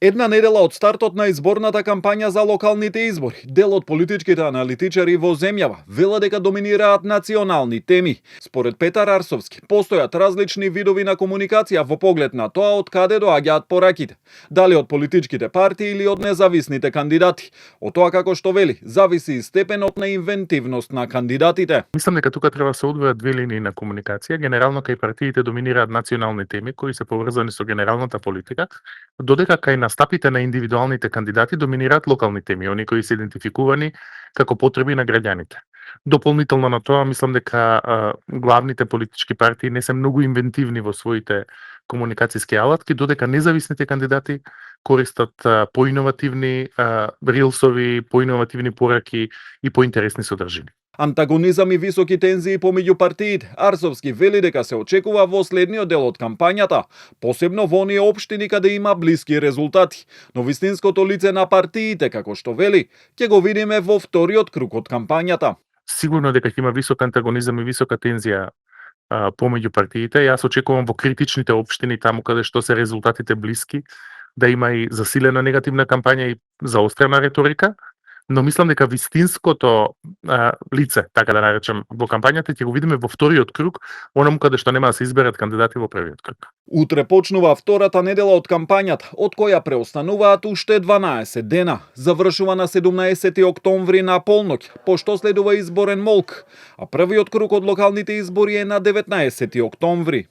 Една недела од стартот на изборната кампања за локалните избори, дел од политичките аналитичари во земјава велат дека доминираат национални теми. Според Петар Арсовски, постојат различни видови на комуникација во поглед на тоа од каде доаѓаат пораките. Дали од политичките партии или од независните кандидати. Од тоа како што вели, зависи и степенот на инвентивност на кандидатите. Мислам дека тука треба се одвојат две линии на комуникација. Генерално кај партиите доминираат национални теми кои се поврзани со генералната политика, додека кај настапите на индивидуалните кандидати доминираат локални теми, они кои се идентификувани како потреби на граѓаните. Дополнително на тоа, мислам дека главните политички партии не се многу инвентивни во своите комуникацијски алатки, додека независните кандидати користат поиновативни рилсови, поиновативни пораки и поинтересни содржини. Антагонизам и високи тензии помеѓу партиите. Арсовски вели дека се очекува во следниот дел од кампањата, посебно во оние општини каде има блиски резултати. Но вистинското лице на партиите, како што вели, ќе го видиме во вториот круг од кампањата. Сигурно дека ќе има висок антагонизам и висока тензија помеѓу партиите. Јас очекувам во критичните општини, таму каде што се резултатите блиски, да има и засилена негативна кампања и заострена реторика. Но мислам дека вистинското лице, така да наречем, во кампањата ќе го видиме во вториот круг, онаму каде што нема да се изберат кандидати во првиот круг. Утре почнува втората недела од кампањата, од која преостануваат уште 12 дена. Завршува на 17 октомври на полноќ, пошто следува изборен молк, а првиот круг од локалните избори е на 19 октомври.